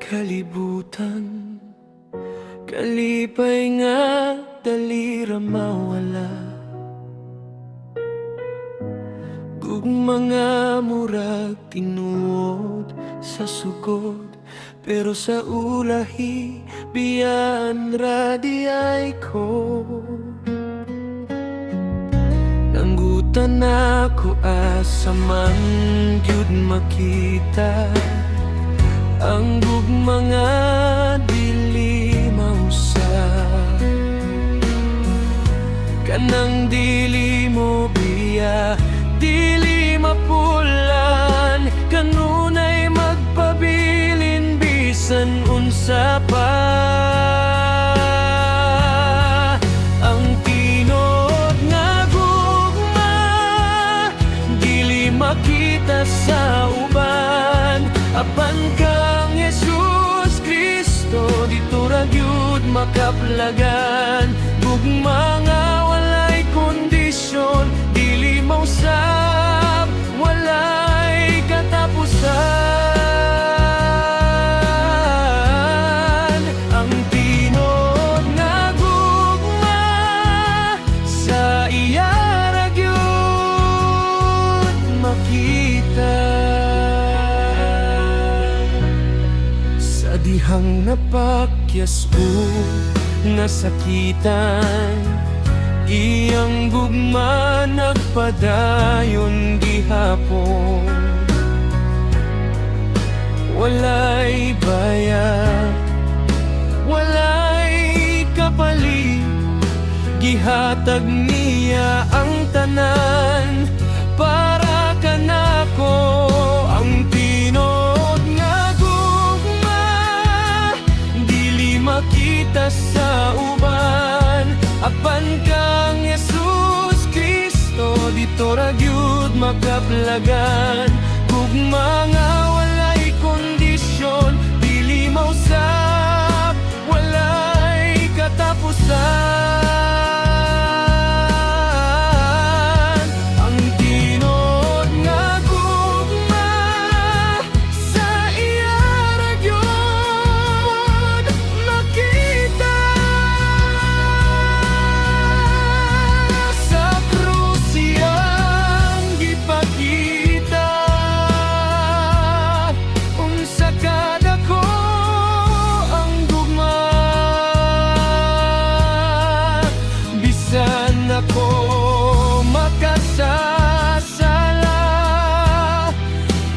Kalibutan, kalipay nga dali ra mawala. Gugma nga murag tinuod sa sugod, pero sa ulahi biyaan ra diay ko. Nangutana nako asa man gyud makita ang gugma nga dili mausab, kanang dili mo biya, dili mapulan, kanunay magpabilin bisan unsa pa. Ang tinuod nga gugma dili makita sa uban, apan kang Jesus Kristo didto ra gyud makaplagan. Gugma nga walay kondisyon, dili mausab, walay katapusan. Ang tinuod nga gugma sa iya ra gyud makita. Sa dihang napakyas ug nasakitan, iyang gugma nagpadayon gihapon. Walay bayad, walay kapalit, gihatag niya ang tanan para kanako. Ang tinuod nga gugma dili makita sa uban, apan kang Jesus Kristo didto ra gyud makaplagan. Gugma nga walay kondisyon, dili mausab, walay katapusan. Ang tinuod nga gugma sa iya ra gyud makita. Sa krus iyang gipakita unsa kadako ang gugma. Bisan ako makasasala,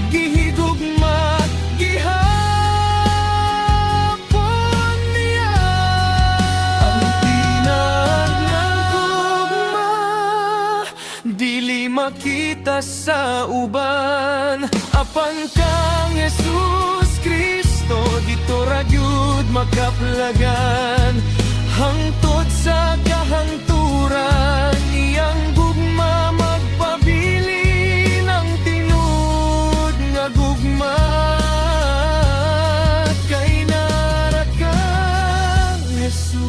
gihigugma gihapon niya. Ang tinuod nga gugma dili makita sa uban, apan kang Jesus Kristo didto ra gyud makaplagan. Hangtod sa kahangturan, iyang gugma magpabilin. Ang tinuod nga gugma kay naa ra kang Jesus.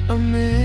Amen.